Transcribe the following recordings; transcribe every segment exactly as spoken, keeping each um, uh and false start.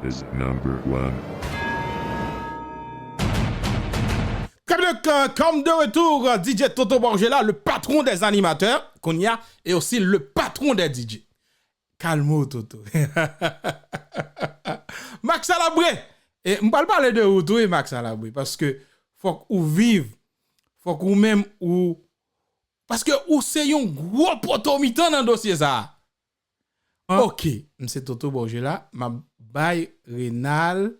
is number one. Kabine, euh, comme de retour, euh, D J Toto Borgela, le patron des animateurs, kounye a, et aussi le patron des D J. Kalme w, Toto. Max Alabre! E, m pral pale de ou tou, e Max Alabre, paske fòk ou viv, fòk ou menm ou, paske ou se yon gwo poto mitan nan dosye sa a. Ok, m se Toto Borgela, m ap bay Renal,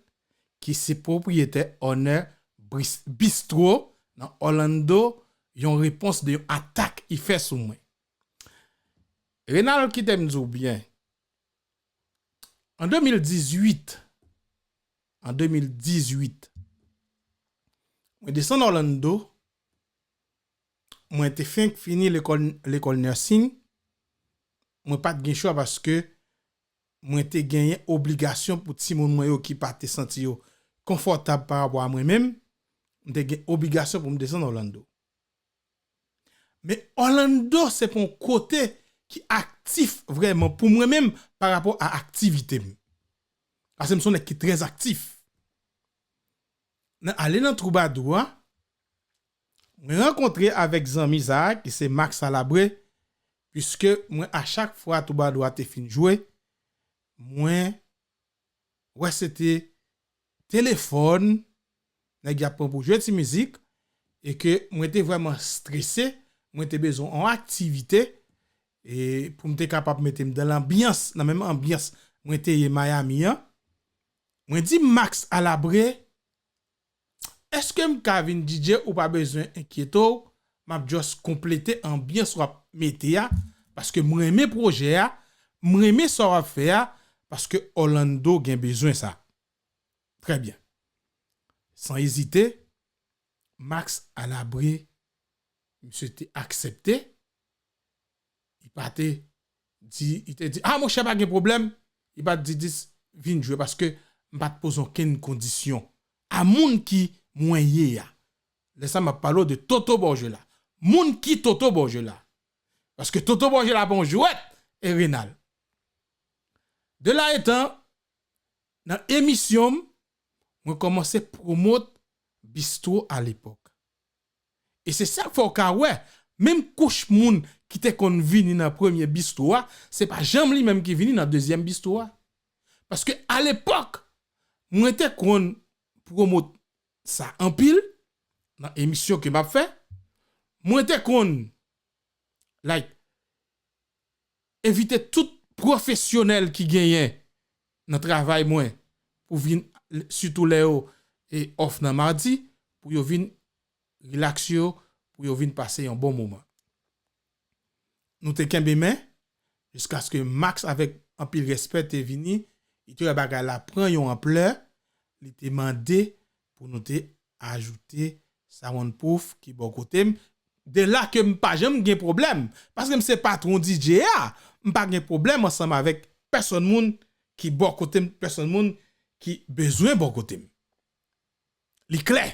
ki se pwopriyetè, owner bris- bistro nan Orlando, yon repons de yon atak li fè sou mwen. Renal, kite m di w byen. An de mil dizuit, an de mil dizuit, mwen desann Orlando, mwen te fenk fini lekòl, lekòl nursing, mwen pa t gen chwa paske mwen te genyen obligasyon pou timoun mwen yo ki pa te santi yo konfòtab pa rapò a mwen menm, mwen te gen obligasyon pou m desann Orlando. Men Orlando se pa yon kote ki aktif vrèman pou mwen menm pa rapò a aktivite m. Paske m se yon nèg ki trè aktif. Nan ale nan twoubadou a, mwen rankontre avèk zanmi sa a ki se Max Alabre, piske mwen a chak fwa twoubadou a te fin jwe, mwen wè se te telefòn, nèg y ap pran pou jwe ti mizik, e ke mwen te vrèman strese, mwen te bezwen yon aktivite, e pou m te kapab mete m dan lanbyans, nan menm anbyans mwen te ye Miami an. Mwen di Max Alabre, èske m ka vin D J, ou pa bezwen enkyete w, m ap just konplete anbyans w ap mete a, paske m renmen pwojè a, m renmen sa w ap fè a, paske Orlando gen bezwen sa. Trè byen. San ezite, Max Alabre, misye te aksepte. Li pa te di, li te di, ah, monchè, pa gen pwoblèm. Li pa t di dis, vin jwe, paske m pa t poze okenn kondisyon a moun ki mwen ye a. Lè sa, m ap pale w de Toto Borgela. Moun ki Toto Borgela. Paske Toto Borgela pa yon jwèt, e Renal. De la etan, nan emisyon m, mwen kòmanse pwomot bistro alepòk. E se sa k fè w ka wè, menm kouch moun ki te konn vini nan premye bistro a, se pa janm li menm ki vini nan dezyèm bistro a. Paske alepòk, mwen te konn pwomot sa anpil nan emisyon ke m ap fè. Mwen te konn, like, envite tout pwofesyonèl ki genyen nan travay mwen pou vin, sitou lè yo e off nan madi, pou yo vin relax yo, pou yo vin pase yon bon moman. Nou te kenbe men, jiskaske Max avèk anpil respè te vini, li te wè bagay la pran yon anplè, li te mande pou nou te ajoute soundproof ki bò kote m. De la ke m pa janm gen pwoblèm, paske m se patwon D J a, m pa gen pwoblèm ansanm avèk pèsonn moun ki bò kote m, pèsonn moun ki bezwen bò kote m. Li klè.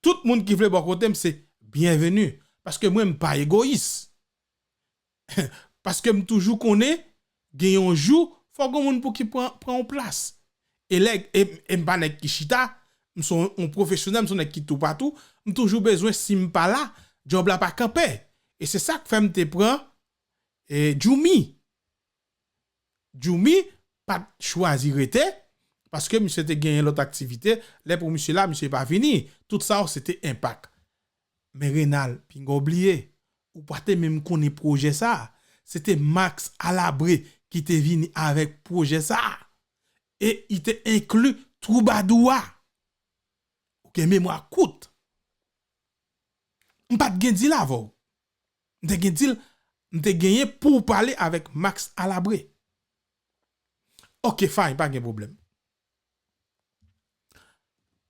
Tout moun ki vle bò kote m se byenveni, paske mwen m pa egoyis. Paske m toujou konnen, gen yon jou, fò gen moun pou ki pran, pran yon plas. E lè, e, e m pa nèg ki chita, m se yon, yon pwofesyonèl, m se yon nèg ki toupatou, m toujou bezwen, si m pa la, djòb la pa kanpe. E se sa k fè m te pran, e, Djoumi. Djoumi pa t chwazi rete, paske misye te genyen lòt aktivite, lè pou misye la, misye pa vini. Tout sa yo, se te enpak. Men Renal, pinga w bliye, ou pa te menm konnen pwojè sa a. Se te Max Alabre ki te vini avèk pwojè sa a. E li te enkli twoubadou a. Ou gen memwa kout. M pa t gen dil avè w. M te gen dil, m te genyen pou w pale avèk Max Alabre. Ok, fine, pa gen pwoblèm.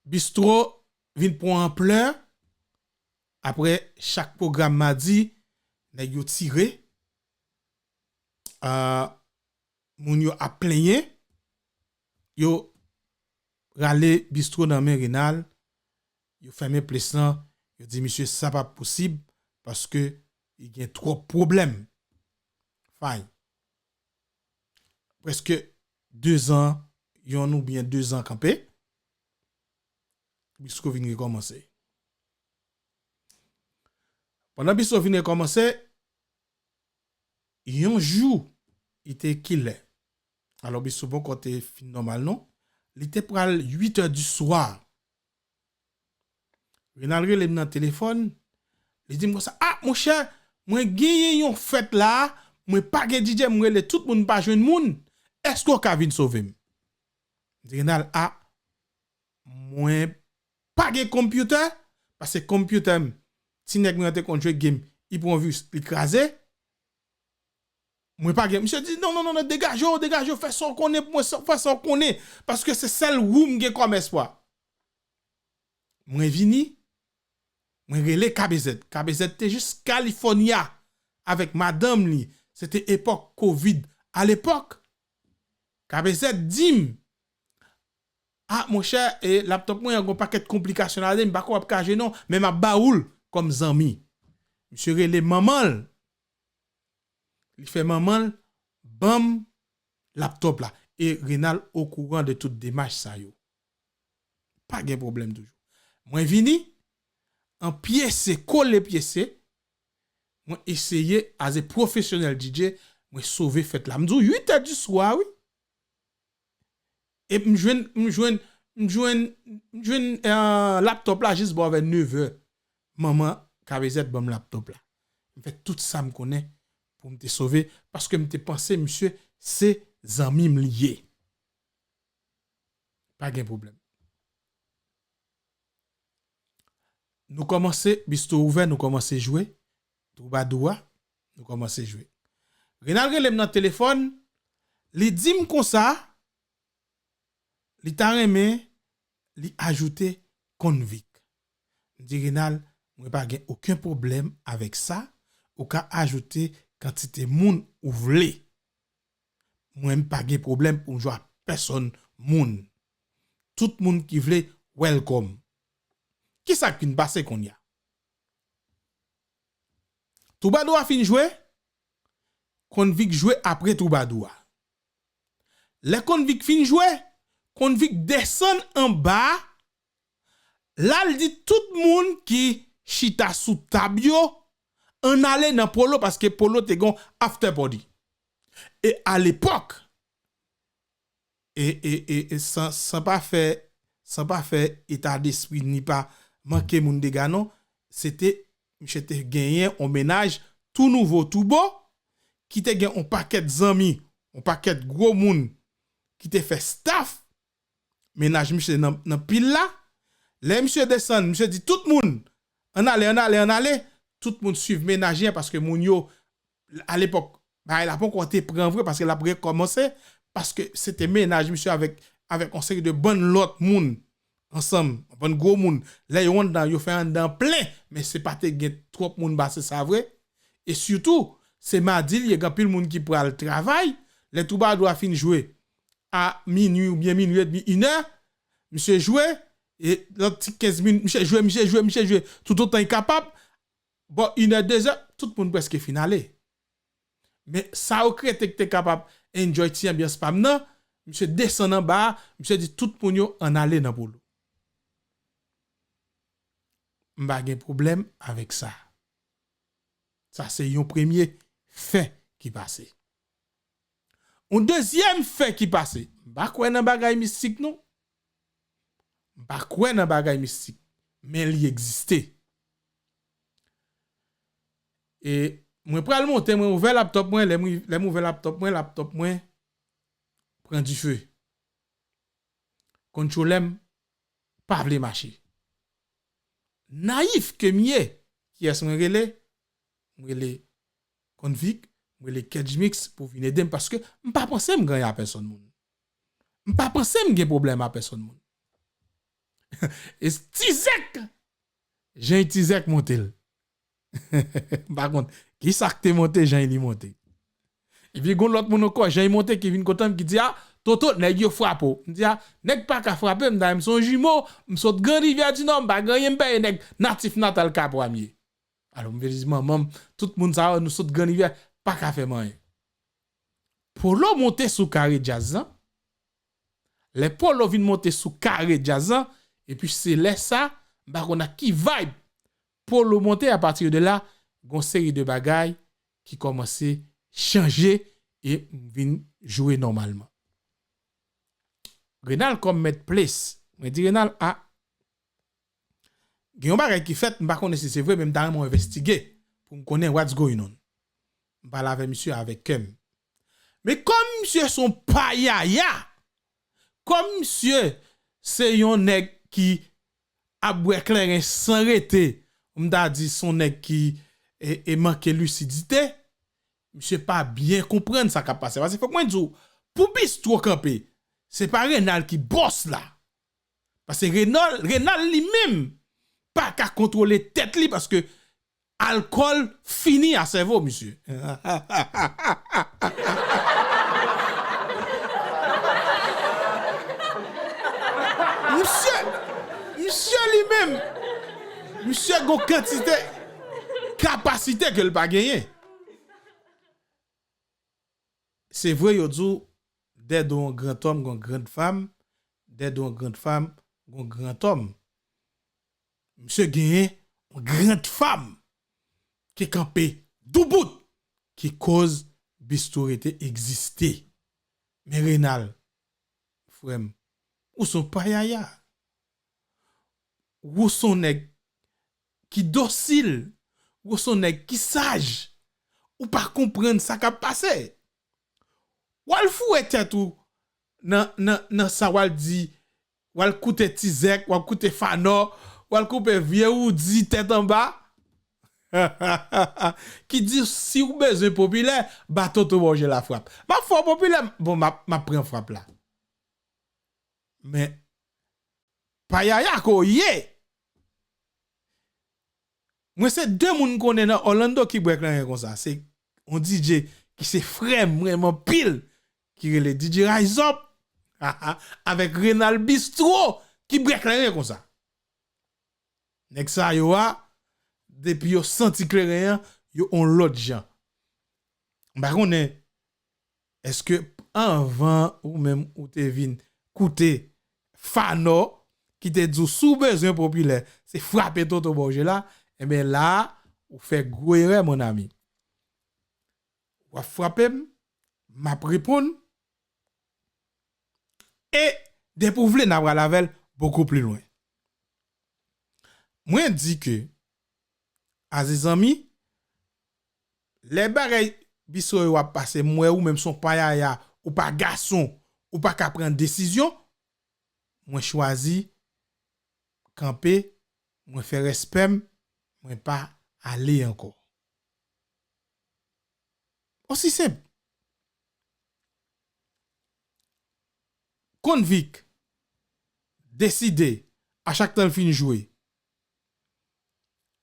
Bistro vin pran anplè. Apre chak pwogram madi, nèg yo tire. Ah, moun yo ap plenyen. Yo rale bistro nan men Renal. Yo fèmen plis lan. Yo di misye sa p ap posib paske li gen twòp pwoblèm. Fine. Prèske de zan yonn oubyen de zan kanpe, bistro vin rekòmanse. Pandan bistro vin rekòmanse, yon jou, li te kilè? Alò, bistro poko te fin nòmal non. Li te pral uit è di swa. Renal rele m nan telefòn. Li di m konsa, "Ah, monchè, mwen genyen yon fèt la, mwen pa gen D J, m rele tout moun, m pa jwenn moun. Èske w ka vin sove m?" M di, "Renal, ah, mwen pa gen konpyitè, paske konpyitè m, ti nèg mwen an te konn jwe game, li pran viris, li kraze. Mwen pa gen." Misye di, "Non, non, non, non, degaje w, degaje w, fè sa w konnen pou mwen, sa- fè sa w konnen, paske se sèl ou m gen kòm espwa." Mwen vini, mwen rele K B Z. K B Z te jis California avèk madanm li. Se te epòk kovid. Alepòk, K B Z di m, "Ah, monchè, e laptòp mwen an gon pakèt konplikasyon ladan, m pa kwè w ap ka jwe non, men m ap ba ou l kòm zanmi." Misye rele manman l. Li fè manman l ban m laptòp la. E Renal okouran de tout demach sa yo. Pa gen pwoblèm toujou. Mwen vini, an pyese, kole pyese, mwen eseye, as a professional D J, mwen sove fèt la. M di w, uit è di swa, wi. E m jwenn, m jwenn, m jwenn, m jwenn, eh, laptòp la jis bò vè nevè. Manman K B Z ban m laptòp la. M fè tout sa m konnen pou m te sove, paske m te panse misye se zanmi m li ye. Pa gen pwoblèm. Nou kòmanse, bistro ouvè, nou kòmanse jwe. Twoubadou a, nou kòmanse jwe. Renal rele m nan telefòn, li di m konsa, li ta renmen li ajoute Konvik. M di, "Renal, mwen pa gen okenn pwoblèm avèk sa, ou ka ajoute kantite moun ou vle. Mwen, m pa gen pwoblèm pou m jwe ak pèsonn moun. Tout moun ki vle, welcome." Kisa k vin pase kounye a? Twoubadou a fin jwe, Konvik jwe apre Twoubadou a. Lè Konvik fin jwe, Konvik desann anba, l al di tout moun ki chita sou tab yo, ann ale nan Polo, paske Polo te gon after party. E alepòk, e, e, e, e san, san pa fè, san pa fè eta despri ni pa manke moun dega non, se te, misye te genyen on mennaj tou nouvo, tou bo, ki te gen on pakèt zanmi, on pakèt gwo moun ki te fè staff mennaj misye nan, nan pil la. Lè misye desann, misye di tout moun, ann ale, ann ale, ann ale. Tout moun swiv mennaj li an paske moun yo, alepòk, bagay la poko te pran vre paske l ap rekòmanse, paske se te mennaj misye avèk, avèk yon seri de bann lòt moun ansanm, bann gwo moun. Lè yo anndan, yo fè anndan plen, men se pa te gen twòp moun pase sa vre. E sitou, se madi l ye, gen anpil moun ki pral travay. Lè twoubadou a fin jwe a minwi oubyen minwi edmi, inè, misye jwe, e lòt ti kenz minit, misye jwe, misye jwe, misye jwe, toutotan li kapab. Bò inè, dezè, tout moun prèske fin ale. Men sa yo k rete ki te kapab enjoy ti anbyans pa m nan, misye desann anba a, misye di tout moun yo ann ale nan Polo. M pa gen pwoblèm avèk sa. Sa se yon premye fè ki pase. Yon dezyèm fè ki pase. M pa kwè nan bagay mistik non. M pa kwè nan bagay mistik, men li egziste. E mwen pral monte, mwen ouvè laptòp mwen, lè m, lè m ouvè laptòp mwen, laptòp mwen pran dife. Kontwolè m pa vle mache. Nayif ke m ye, kiyès mwen rele? Mwen rele Konvik, mwen rele Kedjmix pou vin ede m paske m pa panse m gen anyen a pèsonn moun. M pa panse m gen pwoblèm a pèsonn moun. E Tizèk, jan Tizèk monte l. M pa konn kisa k te monte, jan li monte. Epi gon lòt moun ankò, jan li monte, ki vin kote m, ki di, "A, Toto, nèg yo frape w." M di, "A, nèg pa ka frape m, dayè m se yon jimo, m sot Gran Rivyè di Nò, m pa gen anyen, m peye nèg natif natal Kapwa m ye." Alò, m vin di manman m, tout moun sa yo, nou sot Gran Rivyè, pa ka fè m anyen. Polo monte sou kare djaz lan. Lè Polo vin monte sou kare djaz lan, epi se lè sa, m pa konn ak ki vibe Polo monte, apati de la, gon seri de bagay ki kòmanse chanje e m vin jwe nòmalman. Renal kòm mèt ples. Mwen di Renal, a, gen yon bagay ki fèt, m pa konnen si se vre, men m ta renmen w envestige pou m konnen what's going on. M pale avè misye avèk kè m. Men kòm misye se yon payaya, kòm misye se yon nèg ki ap bwè kleren san rete, m ta di se yon nèg ki e, e manke lisidite, misye pa byen konprann sa k ap pase. Paske fòk mwen di w, pou bistwo kanpe, se pa Renal ki bòs la. Paske Renal, Renal li menm pa ka kontwole tèt li paske alkòl fini a sèvo misye. Misye, misye li menm, misye gon kantite kapasite ke l pa genyen. Se vre yo di w, dèyè yon gran tòm, gon gran fanm, dèyè yon gran fanm, gon gran tòm. Misye genyen yon gran fanm ki kanpe doubout, ki koz bistwo rete egziste. Men Renal, frè m, ou se yon payaya. Ou se yon nèg ki dosil, ou se yon nèg ki saj, ou pa konprann sa k ap pase. W al foure tèt ou nan, nan, nan sa w al di, w al koute Ti Zèk, w al koute Fanò, w al koute vye Woody tèt anba, ki di si w bezwen popilè, ba Toto ba w je lafrap. M ap fè w popilè, bon, m ap, m ap pran frap la. Men, payaya ke w ye. Mwen se de moun m konnen nan Orlando ki bwè kleren konsa. Se yon D J ki se frè m, m renmen anpil, ki rele D J Rise Up, avèk Renal Bistro, ki bwè kleren konsa. Nèg sa yo a, depi yo santi kleren an, yo on lòt jan. M pa konnen, èske anvan ou menm ou te vin koute Fanò ki te di w si w bezwen popilè, se frape Toto ba w je la, enben la a, ou fè gwo erè, mon ami. W ap frape m, m ap reponn, e depi w vle, n a pral avè l bokou pli lwen. Mwen di ke, Aze zanmi, lè bagay bistro yo ap pase, m wè ou menm se yon payaya, ou pa gason, ou pa ka pran desizyon, mwen chwazi kanpe, mwen fè respè m, mwen pa ale ankò. Osi senp. Konvik, deside, a chak tan l fin jwe,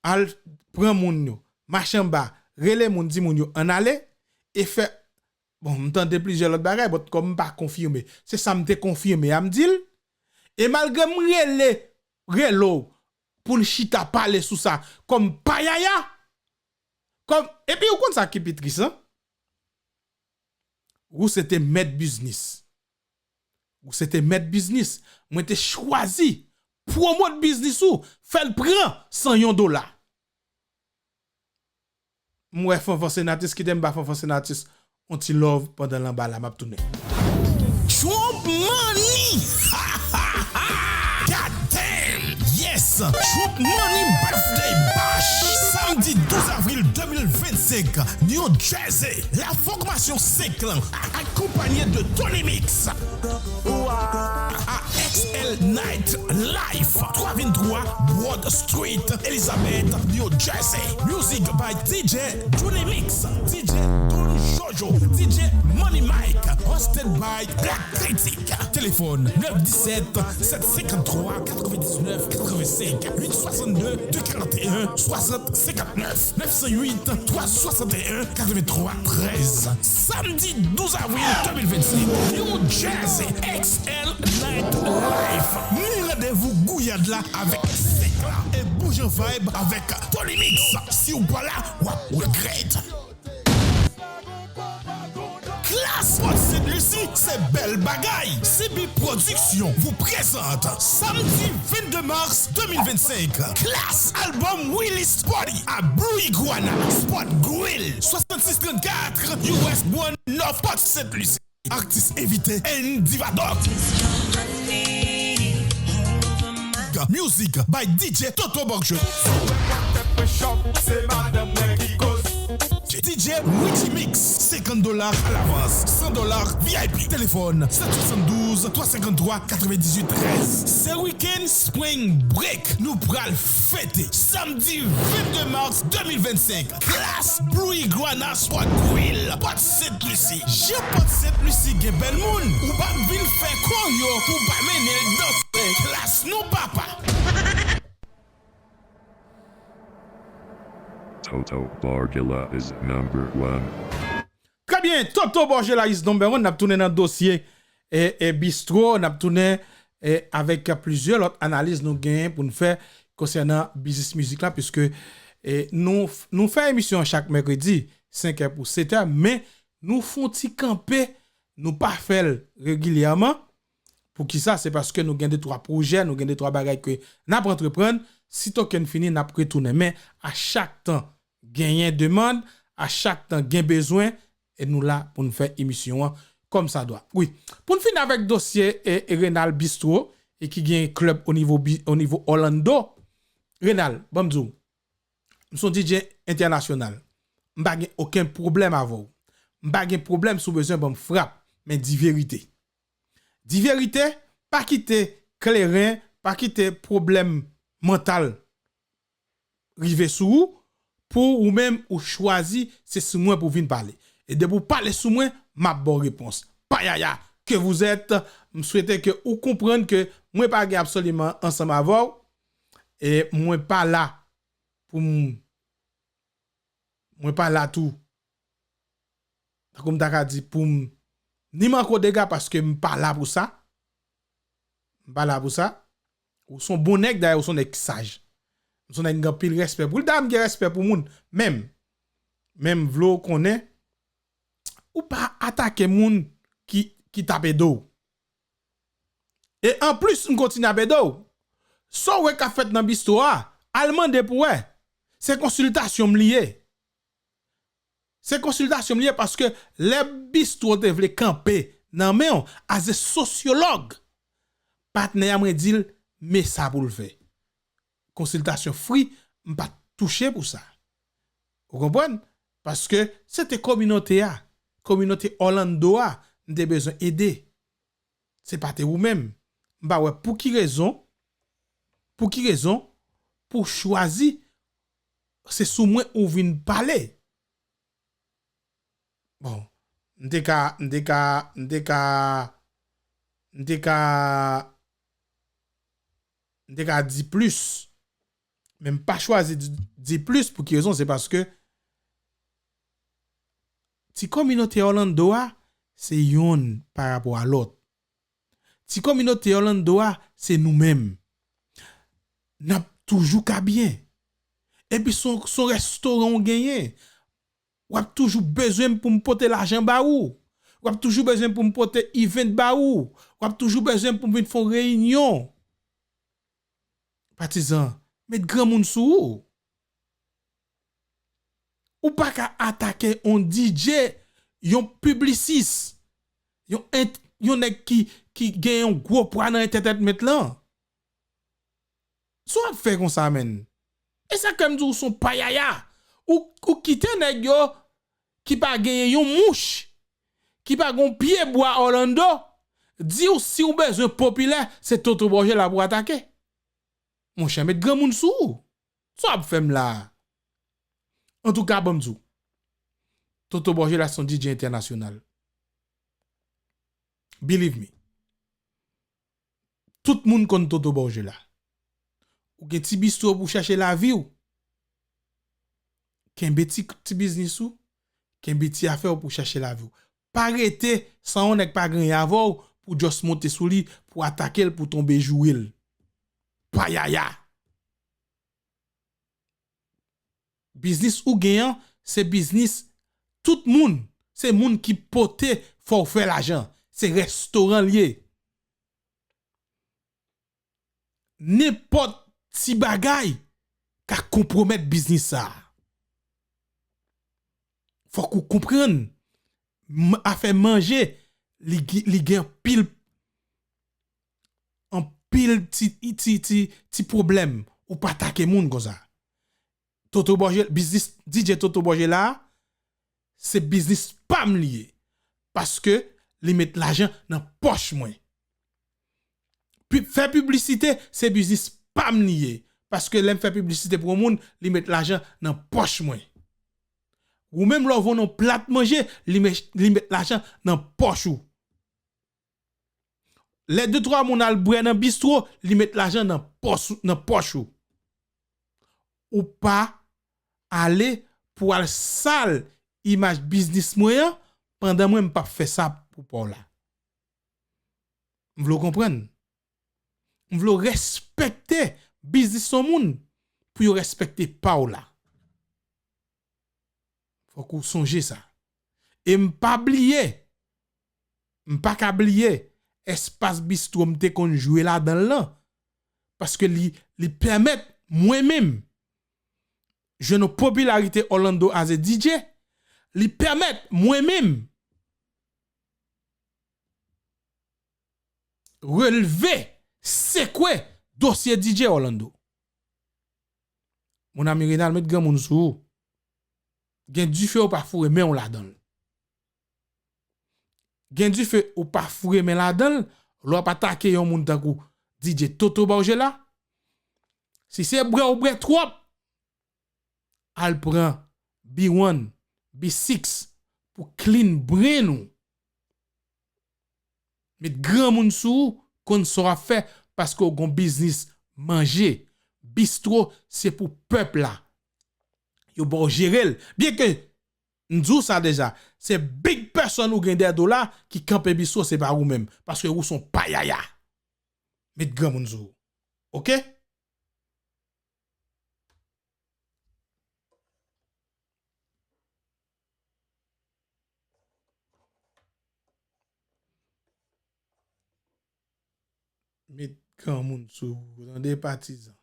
al pran moun yo, mache anba, rele moun, di moun yo ann ale, e fè, bon, m tande plizyè lòt bagay, but kòm m pa konfime, se sa m te konfime a, m di l, e malgre m rele, rele w pou n chita pale sou sa kòm payaya, kòm, epi ou konn sa ki pi tris lan? Ou se te mèt biznis. Ou se te mèt biznis. Mwen te chwazi pwomot biznis ou, fè l pran san yon dola. M wè Fanfan Senatis, kite m ba Fanfan Senatis on ti love pandan l anba la, m ap tounen. Trump Money! God damn! Yes! Trump Money Birthday Bash! Samdi douz avril de mil vennsenk, New Jersey. La Formation Cinq lan, accompagné de Tony Mix. A X L Night Life, twa venntwa Broad Street, Elizabeth, New Jersey. Music by D J Tony Mix, D J Don Jojo, D J Money Mike, hosted by Black Critic. Téléphone neuf dix-sept, sept cinquante-trois, quatre-vingt-dix-neuf, quatre-vingt-cinq, huit soixante-deux, deux quarante et un, soixante cinquante-neuf, neuf cent huit, trois soixante et un, quatre-vingt-trois, treize. Samedi douze avril deux mille vingt-cinq, New Jersey X L Night Life. Ni randevou Gouyad la avèk Sèk la e Boujan Vibe avèk Tony Mix. Si w pa la, w ap regrèt. Klas Spot Sent Lisi, se bèl bagay. C B Production vous présente samedi vingt-deux mars deux mille vingt-cinq, Klass Album Release Party à Blue Iguana, Spot Grill, soixante-six trente-quatre U S Bourne North, Port Sainte Lucie. Atis envite Andy Vadok. Music by D J Toto Borgela. D J Richie Mix, senkant dola alavans, san dola V I P. Telefòn sèt swasann douz, twa senkant twa, katrevendizuit trèz. Se wikenn Spring Break, nou pral fete. Samdi venndé mas de mil vennsenk, Klass Blue Iguana Spot Grill, Port Sainte Lucie. Jan Port Sainte Lucie gen bèl moun, ou p ap vin fè koryo pou w pa mennen l danse. Klass non papa. Toto Borgela is number one. Trè byen, Toto Borgela is number one. N ap tounen nan dosye e, e bistro, n ap tounen e, avèk plizyè lòt analiz nou genyen pou n fè konsènan biznis mizik la, piske e, nou, nou fè emisyon an chak mèkredi, senk è pou sèt è, men nou fè yon ti kanpe, nou pa fè l regilyèman. Poukisa? Se paske nou gen de twa pwojè, nou gen de twa bagay ke n ap antreprann. Sitò ke n fini, n ap retounen. Men a chak tan genyen demann, a chak tan gen bezwen, e nou la pou n fè emisyon an kòmsadwa. Wi, pou n fini avèk dosye e, e Renald Bistro, e ki gen klèb o nivo, bi- o nivo Orlando. Renald, ban m di w, m se yon D J entènasyonal. M pa gen okenn pwoblèm avè w. M pa gen pwoblèm si w bezwen ban m frap, men di verite. Di verite, pa kite kleren, pa kite pwoblèm mantal rive sou ou, pou ou menm ou chwazi se sou mwen pou w vin pale. E depi w pale sou mwen, m ap ba w repons. Payaya, que vous êtes, m swete ke ou konprann ke mwen pa gen absoliman ansanm avè w, e mwen pa la pou m, mwen pa la tou. Tankou m ta ka di pou m ni manke w dega paske m pa la pou sa. M pa la pou sa. Ou se yon bon nèg, dayè ou se yon nèg ki saj. M se yon nèg m gen anpil respè pou l. Dayè m gen respè pou moun. Men m, men m vle w konnen, ou pa atake moun ki, ki t ap ede w. E anplis, m kontinye ap ede w. Sa w wè k ap fèt nan bistro a, al mande pou wè. Se konsiltasyon m li ye. Se konsiltasyon m li ye paske lè bistro te vle kanpe nan men w, as a sosyològ, patnè a mwen di l, men sa pou l fè. Konsiltasyon free, m pa t touche pou sa. Ou konprann? Paske se te kominote a, kominote Orlando a, m te bezwen ede. Se pa te ou menm. M pa wè pou ki rezon, pou ki rezon, pou w chwazi, se sou mwen ou vin pale. Bon, m te ka, m te ka, m te ka, m te ka, m te ka di plis. Men m pa chwazi di, di plis pou ki rezon? Se paske ti kominote Orlando a, se yonn pa rapò a lòt. Ti kominote Orlando a, se nou menm. N ap toujou ka byen. Epi se yon, se yon restoran w genyen. W ap toujou bezwen m pou m pote lajan ba ou. W ap toujou bezwen m pou m pote event ba ou. W ap toujou bezwen m pou m vin fè yon reyinyon. Patizan, met granmoun sou ou. Ou pa ka atake yon D J, yon piblisis, yon ent-, yon nèg ki, ki gen yon gwo pwa nan entètènmèt lan. Sa w ap fè konsa, menn? E sa k fè m di w se yon payaya. Ou, ou kite nèg yo ki pa genyen yon mouch, ki pa gen yon pye bwa Orlando, di w si w bezwen popilè, se Toto Borgela pou w atake. Monchè, met granmoun sou ou. Sa w ap fè m la a? Antouka, ban m di w, Toto Borgela se yon D J entènasyonal. Believe me. Tout moun konn Toto Borgela. Ou gen ti bistro pou w chèche lavi w. Kenbe ti, ti biznis ou. Kenbe ti afè w pou w chèche lavi w. Pa rete san yon nèg pa gen anyen avè w pou w just monte sou li, pou w atake l, pou w tonbe joure l. Payaya! Biznis ou gen an, se biznis tout moun. Se moun ki pote fò w fè lajan. Se restoran l ye. Nenpòt ti bagay ka konpwomèt biznis sa a. Fòk ou konprann, m- afè manje, li, gi- li gen anpil, anpil ti, ti, ti, ti pwoblèm. Ou pa atake moun konsa. Toto Borgela, biznis D J Toto Borgela a, se biznis pa m li ye. Paske li met lajan nan pòch mwen. Pi- fè piblisite, se biznis pa m li ye. Paske lè m fè piblisite pou yon moun, li met lajan nan pòch mwen. Ou menm lè w vann yon plat manje, li met, li met lajan nan pòch ou. Lè de twa moun al bwè nan bistwo, li met lajan nan pòch, nan pòch ou. Ou pa ale pou al sal imaj biznis mwen an, pandan mwen m p ap fè sa pou pa w la. M vle w konprann. M vle w respekte biznis yon moun pou yo respekte pa w la. Fòk ou sonje sa. E m pa bliye, m pa ka bliye espas bistwo m te konn jwe ladan l lan. Paske li, li pèmèt mwen menm jwenn yon popilarite Orlando as a D J. Li pèmèt mwen menm relve, sekwe dosye D J Orlando. Mon ami Renal, met granmoun sou ou. Gen dife ou pa foure men w ladan l. Gen dife ou pa foure men ladan l, lè w ap atake yon moun tankou D J Toto Borgela. Si se bwè ou bwè twòp, al pran B one, B six pou clean brain ou. Met granmoun sou ou, konn sa w ap fè, paske w gon biznis manje. Bistwo se pou pèp la. Yo ba w jere l. Byenke m di w sa deja, se big person ou gen dèyè do la ki kanpe bistwo, se pa ou menm, paske ou se yon payaya. Met granmoun sou ou. Oke? Met granmoun sou ou, tande patizan.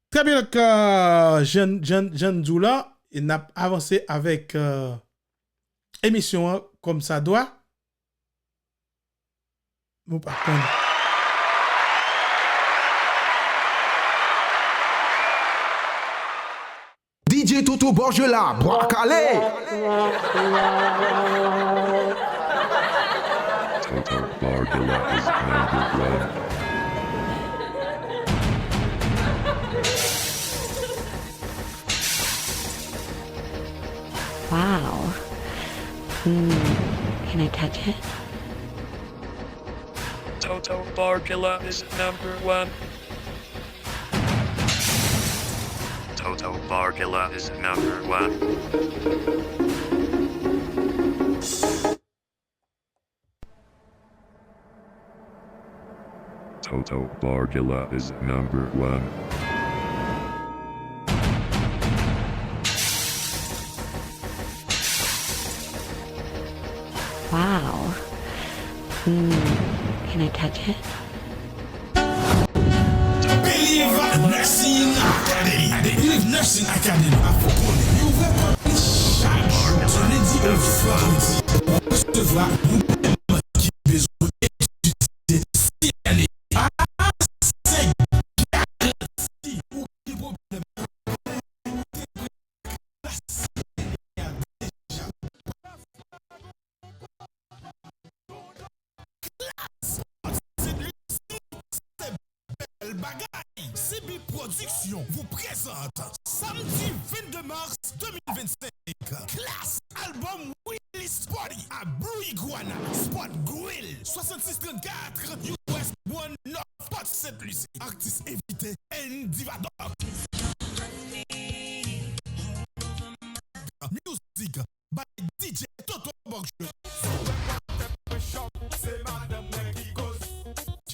Trè byen, donk, euh, jan, jan, jan n di w la, e n ap avanse avèk, euh, emisyon an kòmsadwa. Nou pa konn. D J Toto Borgela, Bwa Kale! Toto Borgela is number one. Wow. Hmm. Can I touch it? Toto Borgela is number one. Toto Borgela is number one. Toto Borgela is number one. Wow. Hmm. Can I touch it? Believe Nursing Academy. Believe Nursing Academy ap konnen ouvè pòt li chak jou, lendi al vandredi, pou resevwa ou menm ki bezwen etidye C N A. Se garanti. Ou gen pwoblèm klas C N A deja. Klas Sport Sainte Lucie, se bèl bagay. C B Production vous présente samedi vingt-deux mars deux mille vingt-cinq, klas album Willy Sporty à Blue Iguana, Spot Grill, soixante-six trente-quatre U S One North, Port Sainte Lucie. Artis envite, N Diva Doc. Music by D J Toto Borgela.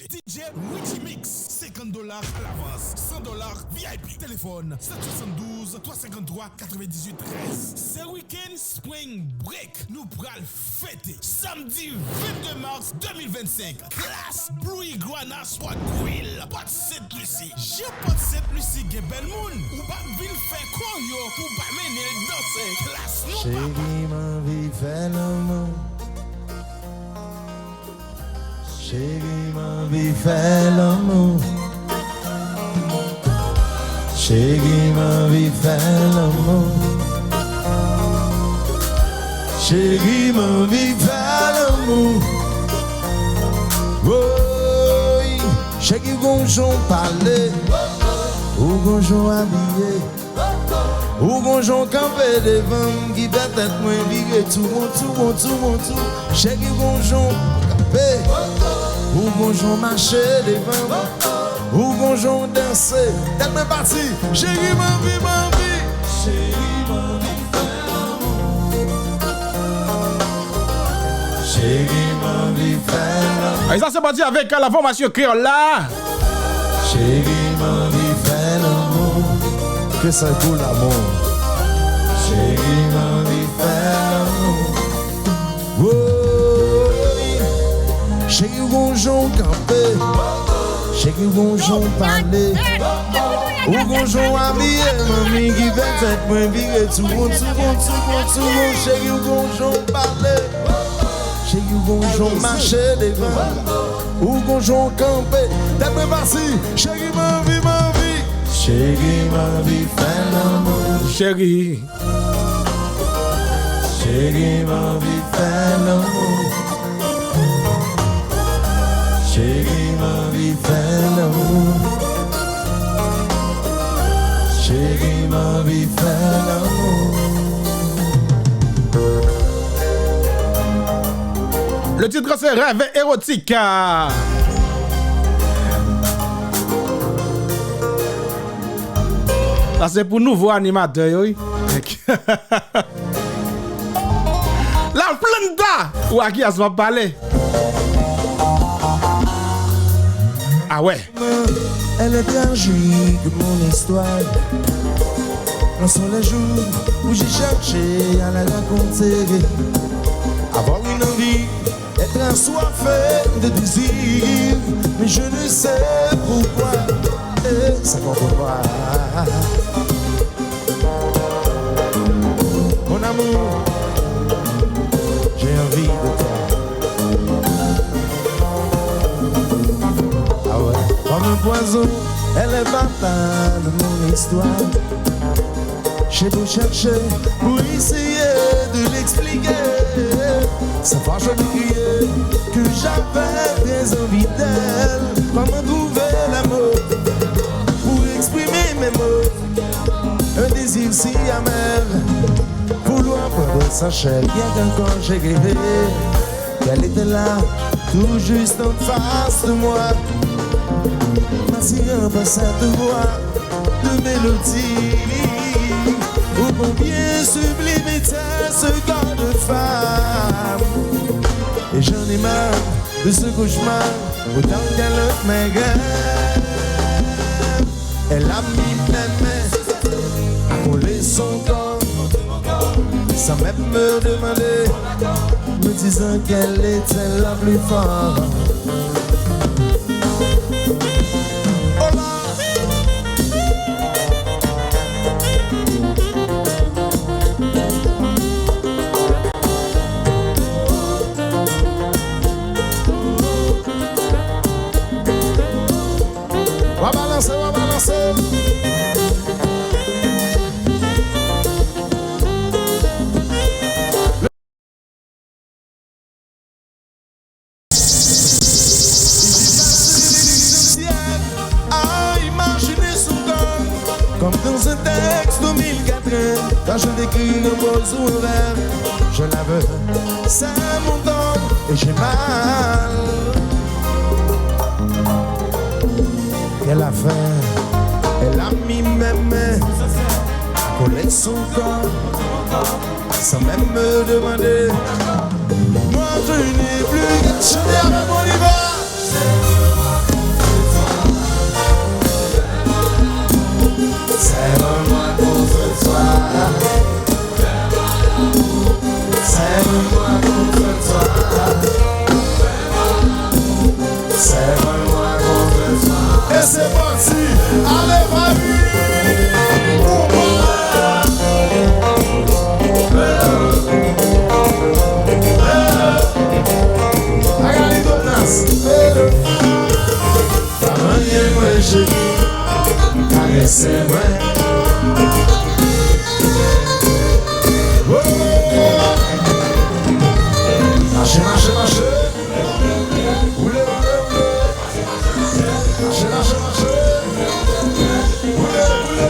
D J Richie Mix, cinquante Dola alavans, san dola V I P. Telefòn sèt swasann douz, twa senkann twa, katrevendizuit trèz. Se wikenn Spring Break, nou pral fete. Samdi vennde mas de mil vennsenk, Klass Blue Iguana Squad Grill, Pòt Sent Lisi. Jan Pòt Sent Lisi gen bèl moun, ou p ap vin fè koyo pou w pa mennen l danse. Klass nou papa. Cheri, m anvi fè lanmou. Cheri, m anvi fè lanmou. Cheri, m anvi fè lanmou. Cheri, m anvi fè lanmou. Woy, cheri, gon jan w pale, ou gon jan w abiye. Ou gon jan w kanpe devan m ki fè tèt mwen vire touwon, touwon, touwon, touwon. Cheri, ou gon jan w kanpe. Ou gon jan w mache devan m. Ou gon jan w danse. Tèt mwen pati. Cheri, m anvi, m anvi. Cheri, m anvi fè lanmou. Cheri, m anvi fè lanmou. Ay, sa se pati avèk la fòmasyon kreyòl la. Chérie, m anvi fè lanmou. Que c'est beau l'amour. Chérie, m anvi fè lanmou. Woy. Chérie, ou gon jan w kanpe. Chérie, ou gon jan w pale. Ou gon jan w abiye, manmi, ki fè tèt mwen vire touwon, touwon, touwon, touwon. Chérie, ou gon jan w pale. Chéri, ou gon jan w mache devan. Ou gon jan w kanpe. Tèt mwen pati. Chéri, m anvi, m anvi. Chéri, m anvi fè lanmou. Chéri. Chéri, m anvi fè lanmou. Chéri, m anvi fè lanmou. Chéri, m anvi fè lanmou. Le titre, c'est Rêve érotique. Sa se pou nouvo animatè yo, wi. La Planta! Ou a kiyès m ap pale? Ah ouais. Elle est tragique, mon histoire. Dans son les jours où j'ai cherché à la raconter. Avoir une envie, être assoiffé de désir, mais je ne sais pourquoi. Et ça comprend pas. Mon amour, j'ai envie de toi. Ah ouais. Comme un poison, elle est fatale, mon histoire. J'ai beau chercher pour essayer de l'expliquer, sa fè mwen kriye que j'avais très envie d'elle. Comment trouver les mots pour exprimer mes mots? Un désir si amer, vouloir prendre sa chair. Rien qu'un corps j'ai rêvé qu'elle était là, tout juste en face de moi, m'attirant par cette voix de mélodie. Oh, combien sublime était ce corps de femme. Et j'en ai marre de ce cauchemar, autant qu'elle me rêve. Elle a mis mes mains à coller son corps, sans même me demander, me disant qu'elle était la plus forte. Oh là! W a balanse, w a balanse. À imaginer son corps comme dans un texte de mille quatre, quand je décris un rose ou un verre, je la veux, c'est mon temps et j'ai mal. Qu'elle a fait, elle a mis mes mains à coller son corps, sans même me demander. Moi je n'ai plus qu'à chanter avec mon niveau. Se pati, ale Fabi! Konpa! Agalito Nas! Pa manyen mwen cheri, karese mwen. Mache, mache, mache. Woule, woule, woule. Mache, mache, mache. Woule, woule.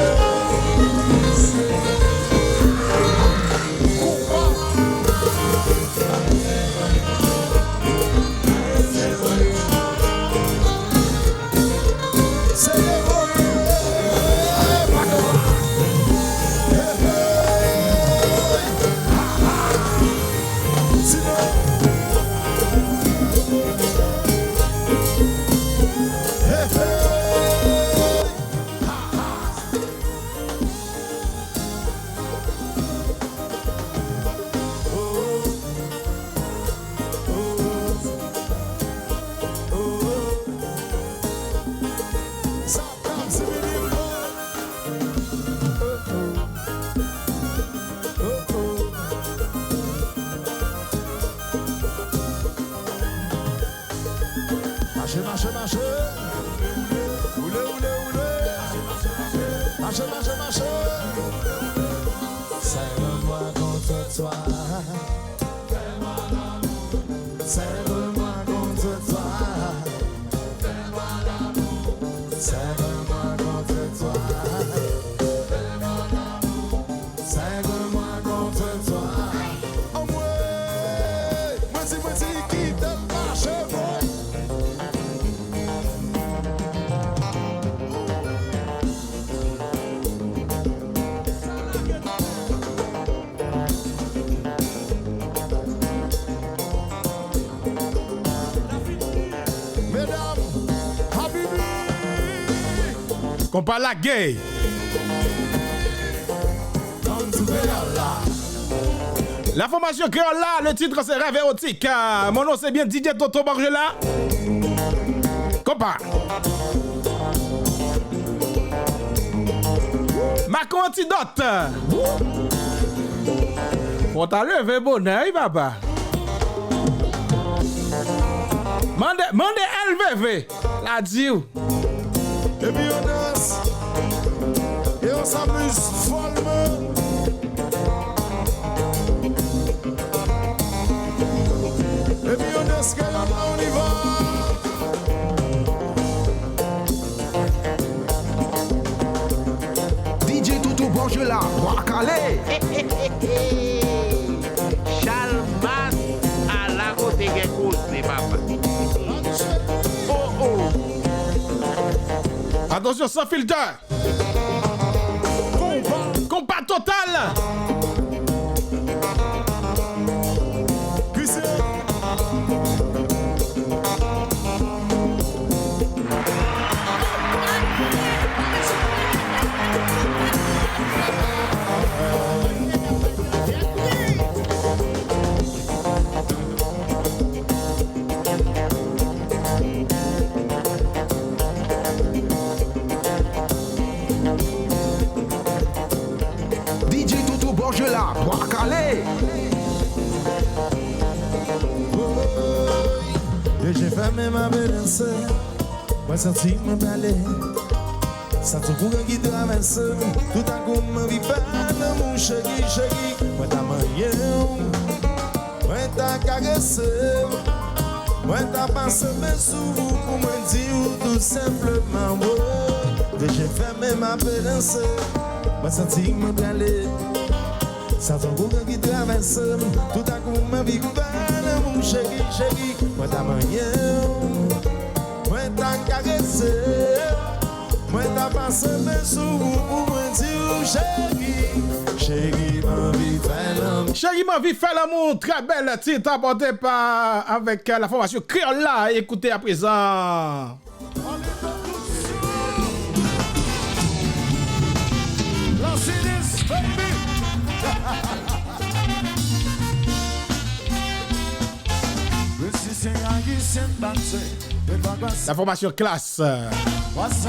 Mache, mache, mache. Woule, woule, woule. Mache, mache, mache. Serre-moi contre toi. Serre-moi contre toi. Serre-moi contre toi. Serre-moi contre toi. Anmwey! Mwen di, mwen di, kite m mache, mwen. Medam, Habibi! Konpa lage! La formation créole là, le titre c'est Rêve érotique. Euh, mon nom c'est bien D J Toto Borgela. Konpa. Macron Antidote. Fò w ta leve bonè, wi, papa. Mande, mande L V V. La di w. Epi yon dans. E on s'amuse follement. Epi yon dans ke yon on y va. D J Toto Borgela, Bwa Kale. Chalmas ala kote gen koze, papa. Oh, oh. Atansyon, Sans Filter. Konpa. Konpa total. Christian. D J Toto Borgela, Bwa Kale. Woy, de je fèmen m ap danse. Mwen santi mwen prale. Santi kouran ki travèse m. Toutakou m anvi fè lanmou, cheri, cheri. Mwen ta manyen w. Mwen ta karese w. Mwen ta pase men sou ou pou mwen di w tou senpleman, woy. De je fèmen m ap danse. Mwen santi mwen prale. Santi yon kouran ki travèse m. Toutakou m anvi fè lanmou, cheri, cheri. Mwen ta manyen w. Mwen ta karese w. Mwen ta pase men sou ou pou mwen di w, cheri, cheri, m anvi fè lanmou. Cheri, m anvi fè lanmou, très bel titre apporté par, avec, euh, la formation Créole là. Écoutez à présent. Mizisyen ayisyen, danse. La formation Klass. Yo, Max,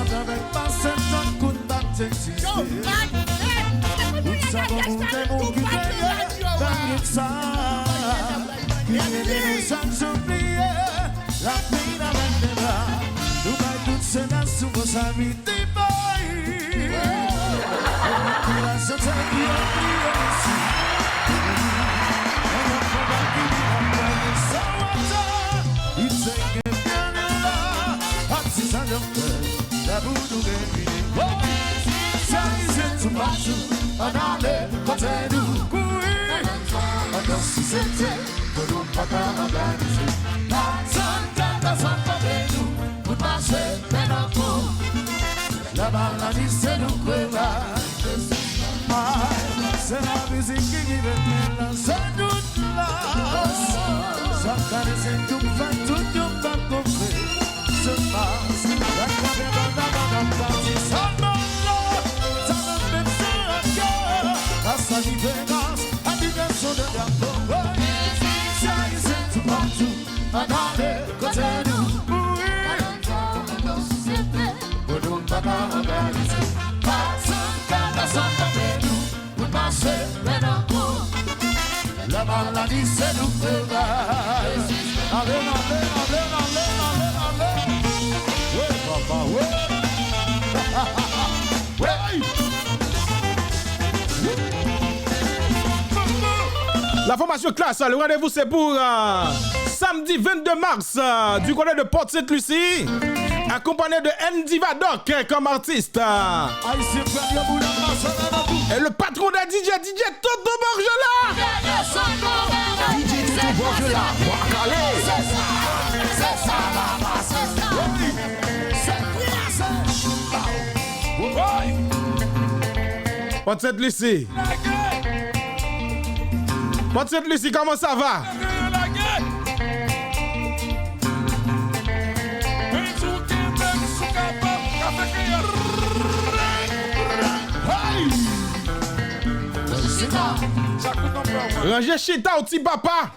ou pa t nan radyo a. Sa isit toupatou, ann ale kote nou. Kouri. Pandan si se te pou nou pa ta òganize, pa tann kaka san frape nou, pou n mache men nan kou. La maladi se nou kweva. Ay, se la mizik ki rive pi lwen se nou la. Sa ka de se nou fè tout yon pa konfè. Se pa si la ka de banda banda pati sa non non. Sa nan menm se radyo. Asa diferans, a diferans de drapo. Se ayisyen toupatou. Ann ale kote nou. Wi. Pou nou pa ka òganize. Pa tann kaka san frape nou. Pou n mache men nan kou. La maladi se nou k fè mal. Ale, ale, ale, ale, ale, ale. Wi, papa, wi. Wi. La formation Klass, le rendez-vous c'est pour euh, samedi vingt-deux mars euh, du côté de Porte-Sainte-Lucie, accompagné de Andy Vadok euh, comme artiste. Ayisyen fè yon boul anba sa la nan tou. Et le patron des D J, D J Toto Borgela. D J Toto Borgela, Bwa Kale. Se sa, se sa, papa, se sa. Se vre, se. Woy. Pòt Sent Lisi. Pòt Sent Lisi, comment ça va? Ranje chita w ti papa.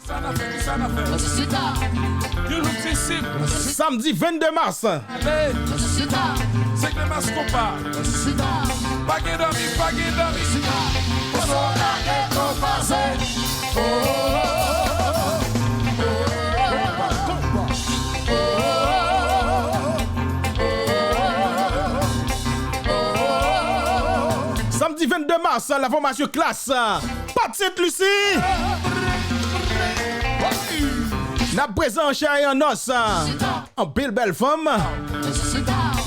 Samdi venndè mas. Ale, se Clémence Konpa. Pa gen dòmi, pa gen dòmi. Konsa w lage konpa se. Oh, oh, oh, oh. Samdi venndè mas, la fòmasyon Klass, Pòt Sent Lisi. N ap prezan an chè e an nòs. Anpil bèl fanm.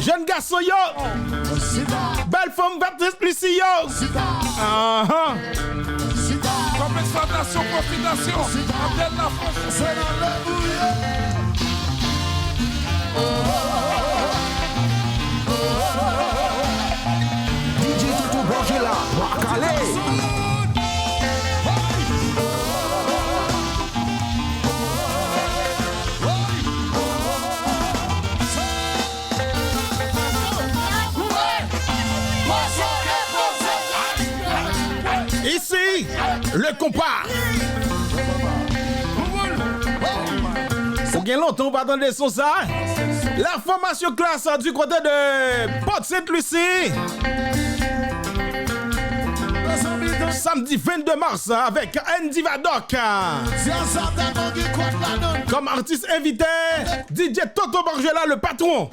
Jèn gason yo. Bèl fanm Pòt Sent Lisi yo. Ahan. Kòm eksplwatasyon, pwofitasyon, Abdel Lafrans. Se nan le bouye. D J Toto Borgela, Bwa Kale. Ici, le compas. Ou gen lontan ou pa tande son sa? La fòmasyon Klass du kote de Pòt Sent Lisi. Samdi venndè mas avèk Andy Vadok. Kòm atis envite, D J Toto Borgela, le patron.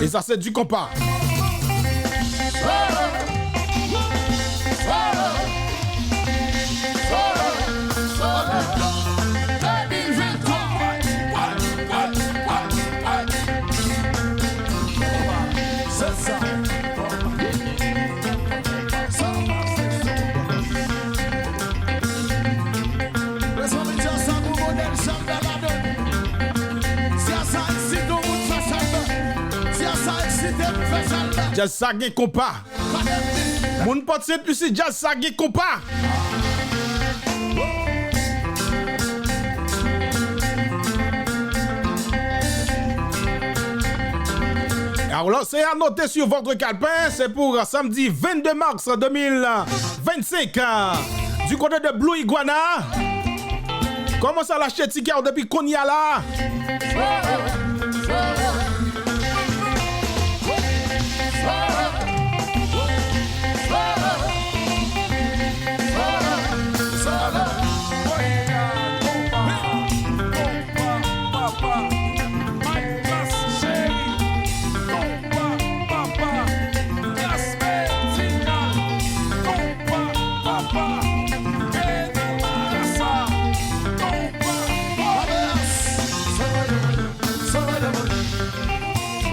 E sa se di konpa. Mezanmi, djaz sa gon modèl jan m fè ladan l. Djaz sa eksite yon moun fè sa l fè. Djaz sa eksite m fè Djaz sa gen konpa. Moun Pòt Sent Lisi, djaz sa gen konpa. Alors, c'est à noter sur votre calepin, c'est pour samedi vingt-deux mars deux mille vingt-cinq, euh, du côté de Blue Iguana. Kòmanse al achte tikè w depi kounye a la.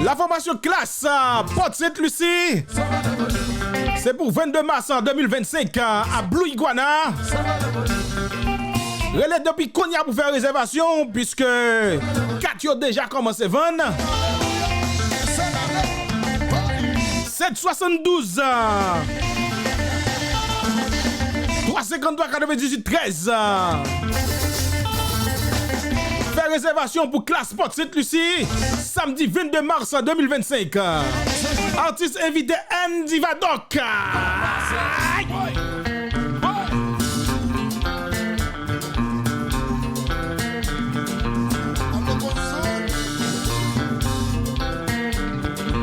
La formation Klass, euh, Pòt Sent Lisi. Se pou venndé mas, euh, de mil vennsenk, euh, a Blue Iguana. Rele depi kounye a pou fè rezèvasyon, piske kat yo deja kòmanse vann. Sèt swasanndouz, twa senkanntwa, katrevendizuit, trèz. Fè rezèvasyon pou Klass Pòt Sent Lisi, samdi venndé mas de mil vennsenk. Atis envite Andy Vadok. Ay!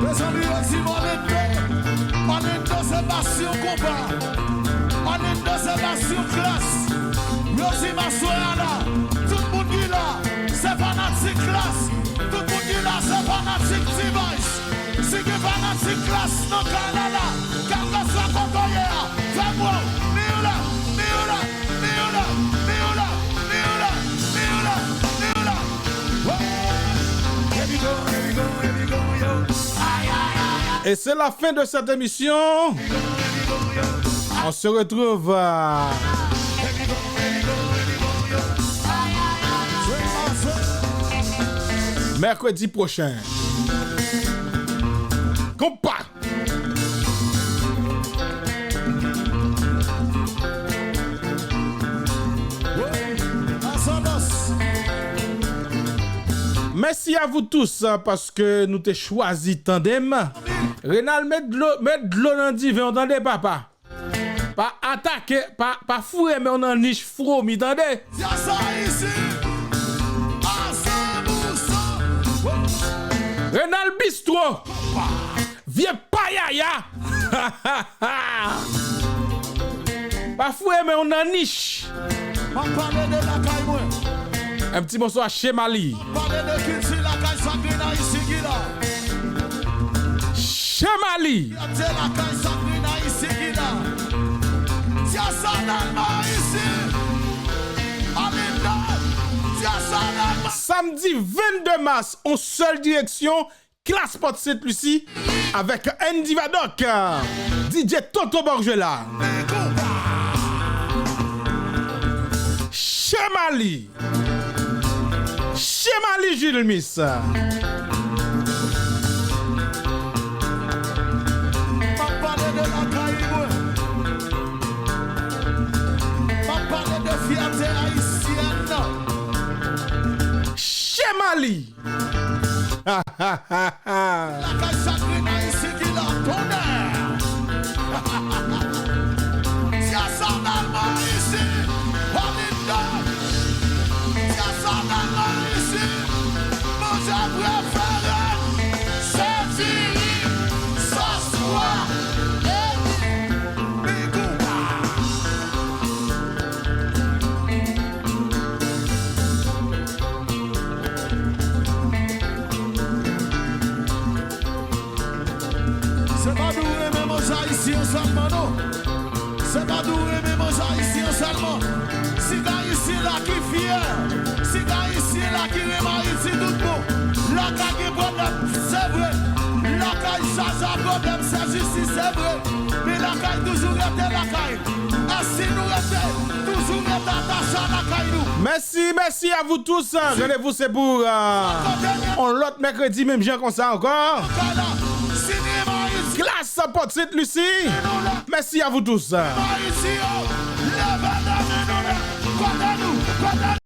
Mezanmi, yo di Orlando, Orlando se pasyon konpa. Orlando se pasyon Klass. Yo di m aswè a la, tout moun ki la, se fanatik Klass. Tout moun ki la, se fanatik T-Vice. Si gen fanatik Klass nan kay la la, kèlkeswa kote w ye a, fè m wè w. Ni w la, ni w la, ni w la, ni w la, ni w la, ni w la, ni w la, ni w la. Woo! Here we go, here we go, here we go, yo. Ay, ay, ay, ay. Et c'est la fin de cette émission. On se retrouve, euh, mercredi prochain. Konpa! Mèsi a vous tous, euh, paske nou te chwazi tande m. Renal, met dlo, met dlo nan diven w, tande, papa. Pa atake, pa, pa foure men w nan nich fwomi, tande. Renal Bistro. Vye payaya. Pa foure men w nan nich. M ap pale de lakay mwen. Un petit bonsoir à Chemali. M ap pale de kilti lakay Sabrina isi ki la. Chemali. Fyète lakay Sabrina isi ki la. Djaz sa nan men w isi. Alinda. Djaz sa nan men w. Samdi venndé mas, on sèl direksyon, Klass Pòt Sent Lisi avèk Andy Vadok, D J Toto Borgela. Chemali. Chemali Gilmis. M ap pale de lakay mwen. M ap pale de fyète ayisyèn nan. Chemali. Lakay Sabrina isi ki la, tonnè. Djaz sa nan men w isi, Olinda. Djaz sa nan men w isi, manje prefere m, se diri, sòs pwa, epi bigouba. Se pa nou renmen manje ayisyen sèlman, non. Se pa nou renmen manje ayisyen sèlman. Si gen ayisyen la ki fyè, si gen ayisyen la ki renmen Ayiti tout bon, lakay gen pwoblèm, se vre. Lakay chaje ak pwoblèm, se jistis, se vre. Men lakay toujou rete lakay. E si nou rete, toujou rete atache a lakay nou. Mèsi, mèsi a vous tous. Randevou se pou, euh, on lòt mèkredi, menm jan konsa ankò. Lakay la, si nou renmen Ayiti. Asa Petit, Lucie. Merci à vous tous.